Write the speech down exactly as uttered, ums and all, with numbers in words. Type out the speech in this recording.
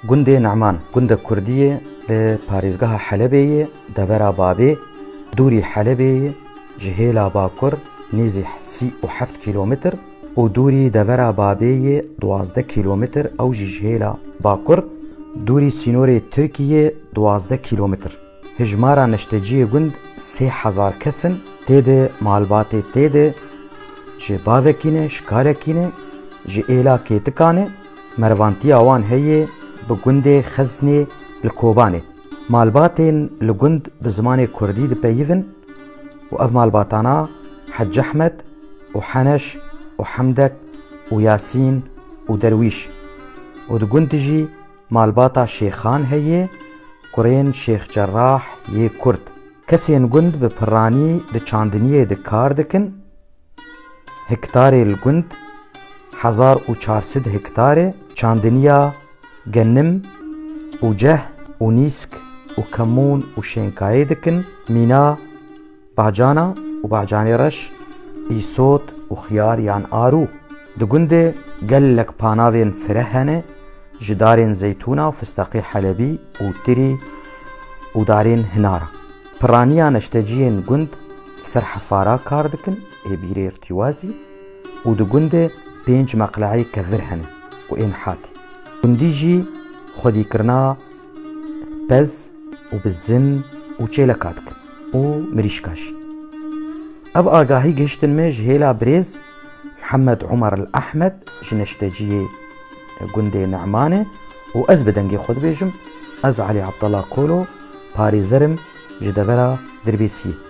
Gundê Ne'man, gundek kurdî ye, li parêzgeha Helebê ye, devera Babê, dûrî Helebê ye, ji hêla bakur nêzî sî û heft kîlometr û dûrî devera Babê ye duwazdeh kîlometr, ew jî ji hêla bakur, dûrî sînorê Tirkiyê duwazdeh kîlometr. Hijmara neşteciyê gund sê hezar kes in, tê de malbatê tê de ji bavekî ne, ji kalekî ne, ji êla kêtikan e, mervantiya wan heye bi gundê Xeznê li Kobanê. Malbatên li gund bi zimanê kurdî dipeyivin û ev malbatana Hec Ehmed û Heneş û Hemdek û Yasîn û Derwîş û di gund jî malbata Şêxan heye, kurên Şêx Cerrah yê Kurd. Kesên gund bi piranî di çandiniyê de kar dikin. Hektarê li gund hezar û çar sed hektar e. Çandiniya genim û ceh û nîsk û kemûn û şênkayê dikin. Mîna bacana û bacanê reş, îsot û xiyar yan arû. Di gundê gelek panavên fireh hene, ji darên zeytûna û fistaqê helebî û tirî û darên hinara. Piraniya neşteciyên gund li ser hefara kar dikin, ê bîrê irtîwazî û di gundê pênc meqleyê kevir hene û ên hatî. Gundî jî xwedîkirina pez û bizin û çêleka dikin û mirîşka jî. Ev agahî gihiştin me ji hêla birêz Mihemed Omer El Ehmed ji neşteciyê gundê Ne'manê û ez bi dengê xwe dibêjim, ez Elî Abdullah Kolo, parêzer im ji devera Dirbêsiyê.